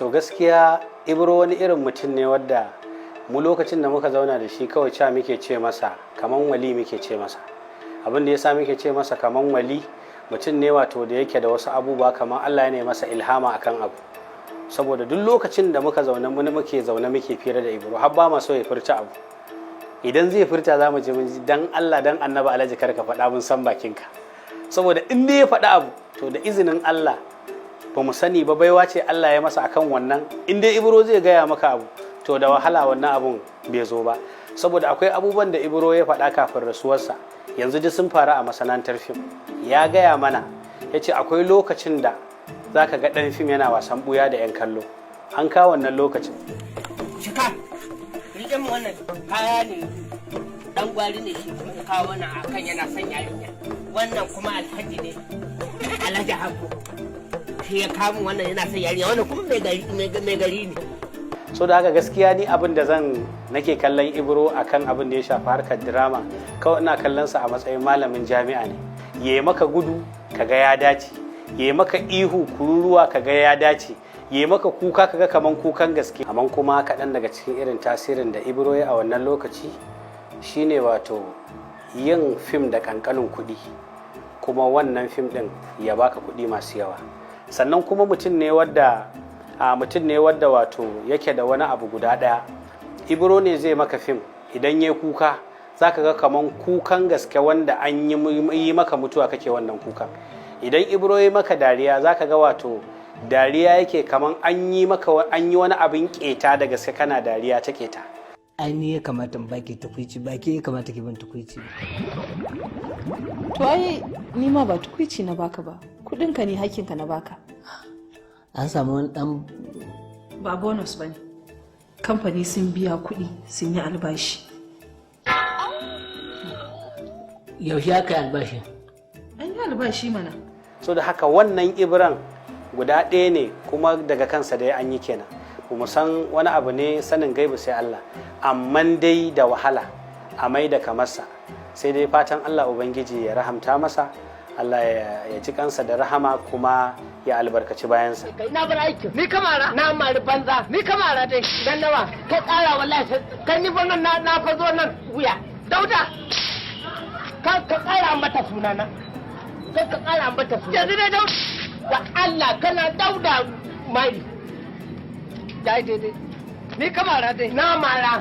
To gaskiya Ibro wani irin mutum ne wadda mu lokacin da muka zauna da shi kawai ca muke ce masa kaman wali muke ce masa. Abin da ya sa muke ce masa kaman wali, mutum ne wato da yake da wasu abubuwa kaman Allah ya masa ilhama akan abu. Saboda duk lokacin da muka zaune muke zaune muke fira da Ibro, har ba ma so ya furta abu. Idan zai furta za mu ji mun ji, "Dan Allah dan Annabi Alhaji, kar ka faɗa, mun san bakinka." Saboda in dai ya faɗa abu, to da izinin Allah, ba mu sani ba, baiwa ce Allah ya masa akan wannan. In dai Ibro zai gaya maka abu, to da wahala wannan abun bai zo ba. Saboda akwai abubuwan da Ibro ya faɗa kafin rasuwarsa, yanzu duk sun faru a masana'antar fim. Ya gaya mana, ya ce akwai lokacin da za ka ga ɗan fim yana wasan ɓuya da 'yan kallo. An kawo wannan lokacin. Shika, rike mu, wannan kaya ne, dan gwari ne shi kuma ya kawo mana akan yana son yarinya. Wannan kuma Alhaji ne, Alhaji Habu. Shi ya kawo mu wannan yana son yarinya, wannan kuma mai gari ne. So da haka gaskiya ni abin da zan nake kallon Ibro akan abin da ya shafi harkar drama, kawai ina kallon sa a matsayin malamin jami'a ne. Ya maka gudu kaga ya dace, ya maka ihu kururuwa kaga ya dace, ya maka kuka kaga kaman kukan gaske. Amma kuma kaɗan daga cikin irin tasirin da Ibro ya a wannan lokaci shine wato yin fim da kankanin kuɗi, kuma wannan fim ɗin ya baka kuɗi masu yawa. Sannan kuma mutum ne wadda wato yake da wani abu guda ɗaya. Ibro ne zai maka fim, idan ya kuka zaka ga kaman kukan gaske wanda an yi maka mutuwa kake wannan kukan. Idan Ibro ya maka dariya, zaka ga wato dariya yake kaman an yi maka an yi wani abin keta da gaske, kana dariya ta keta. Ai ni ya kamata in baki tukuici, baki ya kamata ki ban tukuici. To ai ni ma ba tukuici na baka ba. Kudinka ne, hakkinka na baka. An samu wani dan Ba bonus ba ne. Kamfani sun biya kuɗi, sun yi albashi. Yaushe aka yi albashi? An yi albashi mana. So da haka wannan Ibran guda ɗaya ne, kuma daga kansa dai an yi kenan. Ba mu san wani abu ne, sanin gaibu sai Allah, amma dai da wahala a mai da kamarsa. Sai dai fatan Allah Ubangiji ya rahamta masa, Allah ya ji kansa da rahama, kuma ya albarkaci bayansa. Kai, na bar aikin. Ni kamara na mari banza. Ni kamara dai. Dan nawa ka tsara wallahi kai ni fa nan na fa zo nan wuya. Dauda. Ka tsara mata sunana. Kai ka tsara mata sunana. Yanzu dai Dauda. Wa Allah kana Dauda mari. Dai dai dai. Ni kamara dai. Na mara.